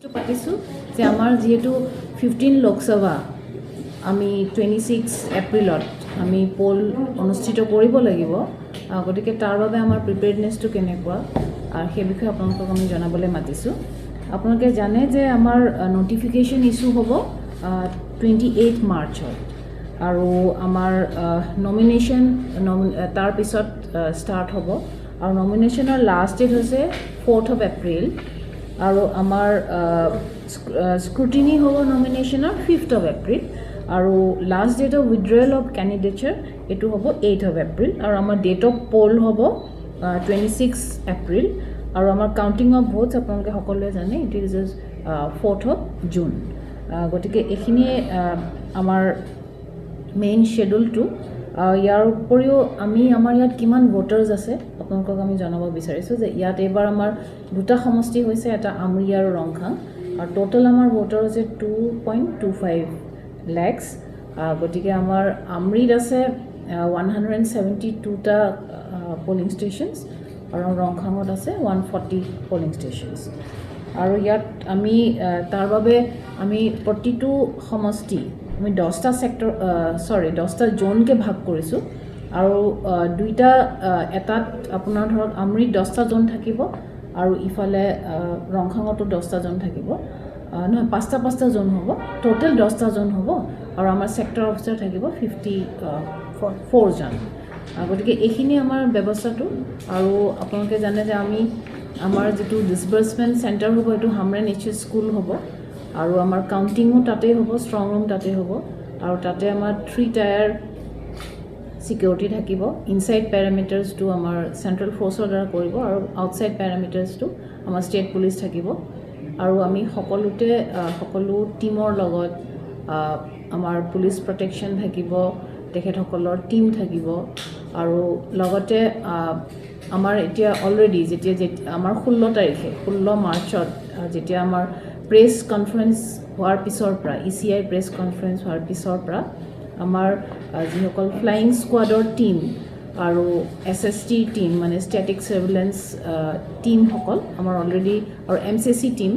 পাতিছোঁ যে আমাৰ যিহেতু 15 লোকসভা আমি 26 এপ্ৰিলত আমি পল অনুষ্ঠিত কৰিব লাগিব, গতিকে তাৰ বাবে আমাৰ প্ৰিপেয়াৰ্ডনেছটো কেনেকুৱা আৰু সেই বিষয়ে আপোনালোকক আমি জনাবলৈ মাতিছোঁ। আপোনালোকে জানে যে আমাৰ নটিফিকেশ্যন ইছ্যু হ'ব 28 মাৰ্চত আৰু আমাৰ নমিনেশ্যন তাৰপিছত ষ্টাৰ্ট হ'ব আৰু নমিনেশ্যনৰ লাষ্ট ডেট হৈছে ফ'ৰ্থ অফ এপ্ৰিল আৰু আমাৰ স্ক্ৰুটিনি হ'ব নমিনেশ্যনৰ ফিফ্থ অফ এপ্ৰিল আৰু last date of withdrawal of candidature এইটো হ'ব এইট অফ এপ্ৰিল আৰু আমাৰ ডেট অফ পল হ'ব 26 এপ্ৰিল আৰু আমাৰ কাউণ্টিং অফ ভোটছ আপোনালোকে সকলোৱে জানে, it is 4th of June। গতিকে এইখিনিয়ে আমাৰ মেইন শ্বেডিউলটো। ইয়াৰ উপৰিও আমি আমাৰ ইয়াত কিমান ভোটাৰ্ছ আছে আপোনালোকক আমি জনাব বিচাৰিছোঁ যে ইয়াত এইবাৰ আমাৰ দুটা সমষ্টি হৈছে, এটা আমৰি আৰু ৰংখাং আৰু ট'টেল আমাৰ ভোটাৰ হৈছে 2.25 lakhs। গতিকে আমাৰ আমৰিত আছে 172টা পলিং ষ্টেচনছ আৰু ৰংখাঙত আছে 140 পলিং ষ্টেচনছ। আৰু ইয়াত আমি তাৰ বাবে আমি প্ৰতিটো সমষ্টি আমি 10টা ছেক্টৰ, চৰি, 10টা জ'নকৈ ভাগ কৰিছোঁ আৰু দুইটা এটাত আপোনাৰ ধৰক আমৰিত 10টা জ'ন থাকিব আৰু ইফালে ৰংখাঙতো 10টা জ'ন থাকিব, নহয়, পাঁচটা পাঁচটা জ'ন হ'ব, ট'টেল 10টা জ'ন হ'ব আৰু আমাৰ ছেক্টৰ অফিচাৰ থাকিব 54জন। গতিকে এইখিনি আমাৰ ব্যৱস্থাটো। আৰু আপোনালোকে জানে যে আমি আমাৰ যিটো ডিছবাৰ্চমেণ্ট চেণ্টাৰ হ'ব, সেইটো হামৰেন এইচ এছ স্কুল হ'ব আৰু আমাৰ কাউণ্টিঙো তাতেই হ'ব, ষ্ট্ৰং ৰুম তাতেই হ'ব আৰু তাতে আমাৰ থ্ৰী টায়াৰ ছিকিউৰিটি থাকিব। ইনচাইড পেৰামিটাৰ্ছটো আমাৰ চেণ্ট্ৰেল ফ'ৰ্চৰ দ্বাৰা কৰিব আৰু আউটছাইড পেৰামিটাৰ্ছটো আমাৰ ষ্টেট পুলিচ থাকিব। আৰু আমি সকলোতে সকলো টীমৰ লগত আমাৰ পুলিচ প্ৰটেকশ্যন থাকিব, তেখেতসকলৰ টীম থাকিব। আৰু লগতে আমাৰ এতিয়া অলৰেডি যেতিয়া আমাৰ 16 তাৰিখে, 16 মাৰ্চত যেতিয়া আমাৰ প্ৰেছ কনফাৰেঞ্চ হোৱাৰ পিছৰ পৰা, ইচিআই প্ৰেছ কনফাৰেঞ্চ হোৱাৰ পিছৰ পৰা আমাৰ যিসকল ফ্লাইং স্কোৱাডৰ টীম আৰু এছএছটিৰ টীম, মানে ষ্টেটিক ছাৰ্ভিলেঞ্চ টীমসকল আমাৰ অলৰেডি আৰু MCC team,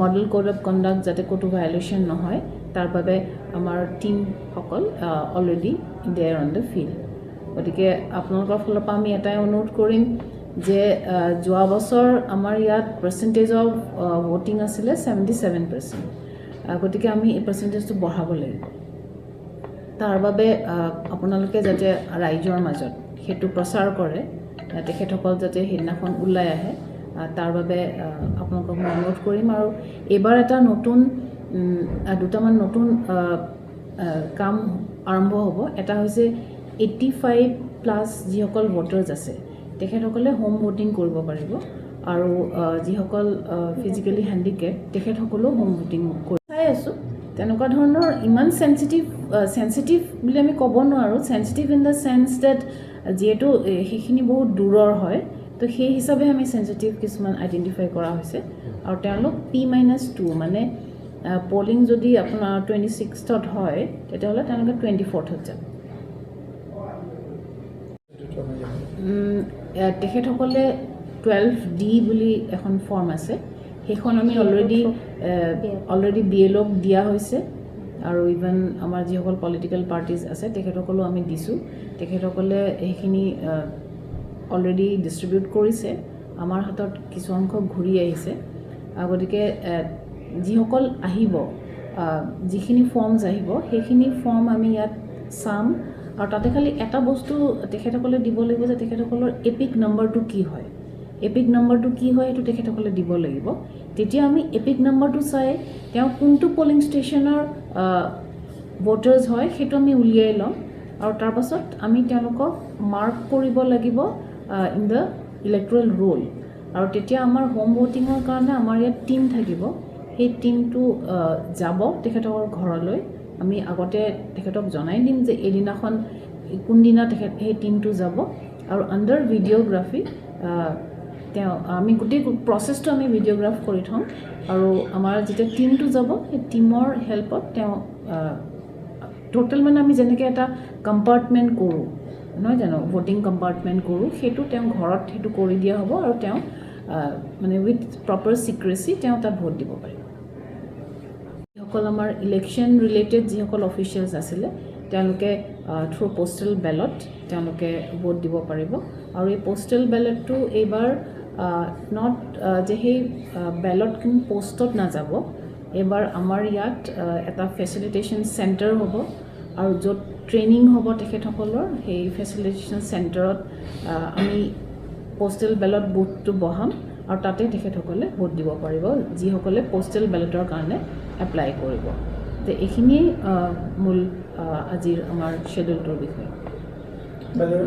model code of conduct যাতে ক'তো ভায়লেশ্যন নহয় তাৰ বাবে আমাৰ টীমসকল already they are on the field। গতিকে আপোনালোকৰ ফালৰ পৰা আমি এটাই অনুৰোধ কৰিম যে যোৱা বছৰ আমাৰ ইয়াত পাৰ্চেণ্টেজ অফ ভোটিং আছিলে 77%। গতিকে আমি এই পাৰ্চেণ্টেজটো বঢ়াব লাগিব। তাৰ বাবে আপোনালোকে যাতে ৰাইজৰ মাজত সেইটো প্ৰচাৰ কৰে, তেখেতসকল যাতে সেইদিনাখন ওলাই আহে, তাৰ বাবে আপোনালোকক মই অনুৰোধ কৰিম। আৰু এইবাৰ এটা নতুন দুটামান নতুন কাম আৰম্ভ হ'ব। এটা হৈছে 85+ যিসকল ভোটাৰ্ছ আছে তেখেতসকলে হোম ভোটিং কৰিব পাৰিব আৰু যিসকল ফিজিকেলি হেণ্ডিকেপ তেখেতসকলেও হোম ভোটিং কৰি চাই আছোঁ। তেনেকুৱা ধৰণৰ ইমান চেঞ্চিটিভ বুলি আমি ক'ব নোৱাৰোঁ, sensitive in the sense that যিহেতু সেইখিনি বহুত দূৰৰ হয়, তো সেই হিচাপে আমি চেঞ্চিটিভ কিছুমান আইডেণ্টিফাই কৰা হৈছে। আৰু তেওঁলোক পি মাইনাছ 2, মানে পলিং যদি আপোনাৰ 26ত হয়, তেতিয়াহ'লে তেওঁলোকে 24ত যাব। তেখেতসকলে 12D বুলি এখন ফৰ্ম আছে, সেইখন আমি অলৰেডি বিএলঅ'ক দিয়া হৈছে আৰু ইভেন আমাৰ যিসকল পলিটিকেল পাৰ্টিজ আছে তেখেতসকলো আমি দিছোঁ। তেখেতসকলে সেইখিনি অলৰেডি ডিষ্ট্ৰিবিউট কৰিছে, আমাৰ হাতত কিছু সংখ্যক ঘূৰি আহিছে। গতিকে যিসকল আহিব, যিখিনি ফৰ্মছ আহিব, সেইখিনি ফৰ্ম আমি ইয়াত চাম আৰু তাতে খালি এটা বস্তু তেখেতসকলে দিব লাগিব যে তেখেতসকলৰ এপিক নম্বৰটো কি হয়। এপিক নম্বৰটো কি হয় সেইটো তেখেতসকলে দিব লাগিব। তেতিয়া আমি এপিক নম্বৰটো চাই তেওঁ কোনটো পলিং ষ্টেচনৰ ভোটাৰ্ছ হয় সেইটো আমি উলিয়াই ল'ম আৰু তাৰপাছত আমি তেওঁলোকক মাৰ্ক কৰিব লাগিব ইন the electoral roll. আৰু তেতিয়া আমাৰ হোম ভোটিঙৰ কাৰণে আমাৰ ইয়াত টীম থাকিব। সেই টীমটো যাব তেখেতৰ ঘৰলৈ। আমি আগতে তেখেতক জনাই দিম যে এইদিনাখন কোনদিনা তেখেত সেই টীমটো যাব আৰু আণ্ডাৰ ভিডিঅ'গ্ৰাফী তেওঁ আমি গোটেই প্ৰচেছটো আমি ভিডিঅ'গ্ৰাফ কৰি থ'ম আৰু আমাৰ যেতিয়া টীমটো যাব, সেই টীমৰ হেল্পত তেওঁ ট'টেল, মানে আমি যেনেকৈ এটা কম্পাৰ্টমেণ্ট কৰোঁ নহয় জানো, ভোটিং কম্পাৰ্টমেণ্ট কৰোঁ, সেইটো তেওঁ ঘৰত সেইটো কৰি দিয়া হ'ব আৰু তেওঁ মানে উইথ প্ৰপাৰ চিক্ৰেচি তেওঁ তাত ভোট দিব পাৰিব। যিসকল আমাৰ ইলেকশ্যন ৰিলেটেড যিসকল অফিচিয়েলছ আছিলে, তেওঁলোকে থ্ৰু পষ্টেল বেলট তেওঁলোকে ভোট দিব পাৰিব। আৰু এই পষ্টেল বেলটটো এইবাৰ not যে সেই বেলট কিন্তু পষ্টত নাযাব। এইবাৰ আমাৰ ইয়াত এটা ফেচিলিটেশ্যন চেণ্টাৰ হ'ব আৰু য'ত ট্ৰেইনিং হ'ব তেখেতসকলৰ, সেই ফেচিলিটেশ্যন চেণ্টাৰত আমি পষ্টেল বেলট বুথটো বহাম আৰু তাতে তেখেতসকলে ভোট দিব পাৰিব, যিসকলে পষ্টেল বেলটৰ কাৰণে এপ্লাই কৰিব। তো এইখিনিয়েই মূল আজিৰ আমাৰ শ্বেডিউলটোৰ বিষয়ে। বাইদেউ।